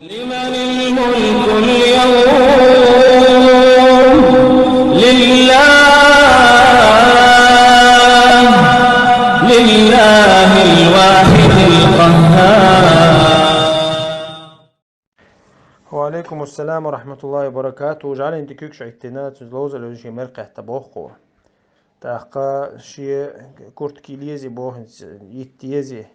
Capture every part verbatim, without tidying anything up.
لمن الملك اليوم؟ لله، لله الواحد القهار. وعليكم السلام ورحمة الله وبركاته. ЖӀалинти куьг шу Ӏиттина, цуьнца ловза левза шен мер кхетта боху. ТӀаккха шен куртка лези боху, йитти ези.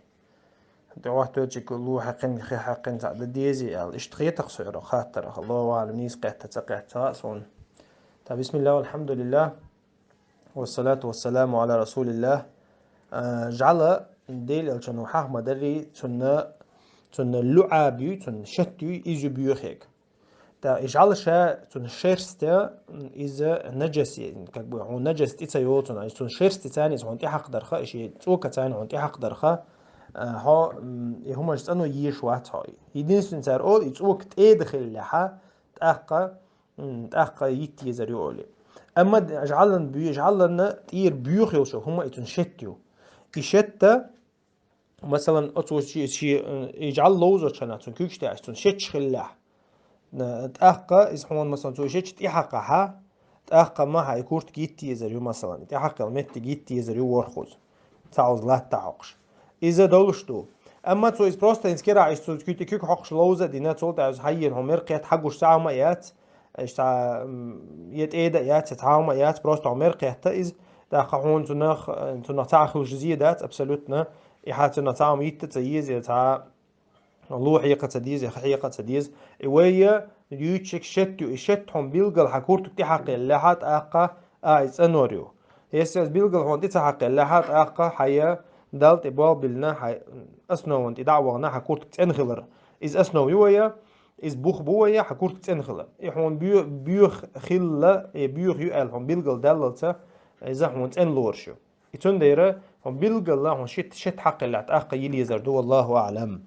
ТӀе вахточек лу хьаькхина, хи хьаькхина цхьаъ дан дези аьлла. Иштта хетах со хаттарах. Аллаху аълам, нийса кхетта, ца кхетта, ца хаьа суна. Та, бисмиллах, алхьамдулиллах, вассалату вассаламу аля расулиллах. А, жӀала Дела элчано хьахма дарри, цунна, цунна луӀаб ю, цунна шетт ю, иза ю боьхег. ТӀаккха и жӀала ша цунна шерстя, м, иза наджас е, как бы, хьуна наджас тӀе ца йолу цунна, иза цунна шерстя царна иза хьуна тӀехьакхадарха, и шен цӀокаца хьуна тӀехьакхадарха, а, хьо, м, и хӀуманаш цӀано езаш вац хьо. Единственный цара олу, и цӀока тӀеда хиллехьа, тӀаккха, м, тӀаккха йитта езар ю олий. Амма д-, жӀалан бу-, жӀаланна тӀера боьха йолуш йолу хӀума и цунна шетт ю. И шетта, масалан, оцо ши, ши, э, и жӀала ловзочу хенахь, цунна куьгаш тӀехь, цунна шеташ хиллехь. Э, тӀаккха иза хьуна, масалан, цо шеташ тӀехьакхахьа, тӀаккха ма хьа и куртка йитта езар ю, масалан, и тӀехьакхел меттиг йитта езар ю ворхӀаза. Цхьа оза латта хьокхуш. Иза долуш ду. Амма цо иза просто хӀинца кира, иза цо куьти куьг хьокхуш ловза а дина, цул тӀаьхьа иза хьайена хьо мер кхетта хьагуш цхьа а ма яц, иштта, м, я тӀеда а яц, я цхьа а ма яц, просто хьо мер кхетта иза, тӀаккха хьуна цунах, цунах цхьа а хуьлуш зен дац, абсолютно. И хьан цунах цхьа а ма йитта ца еза, я цхьа а ло хьекха ца деза, я ха хьекха ца деза. И вай я юьйцург шетт ю, и шетта хьуна билггал хьан куртка тӀехьакхеллехьа, тӀаккха а иза цӀанор ю. Если иза билггал хьуна тӀе ца хьакхеллехьа, тӀаккха хьан я Далла тӀе болх биллина, хьан основан тӀе дӀа а вахана, хьан куртка цӀена хилар. Иза основа ю вай я, иза бух бу вай я, хьан куртка цӀена хилар. И хьуна боь-, боьха хилла, и боьха ю аьлла хьуна билггал даллалца, иза хьуна цӀена лоруш ю. И цундела хьуна билггала хьуна шетта, шетта хьакхеллехь, тӀаккха йила езар ду, валлаху аълам.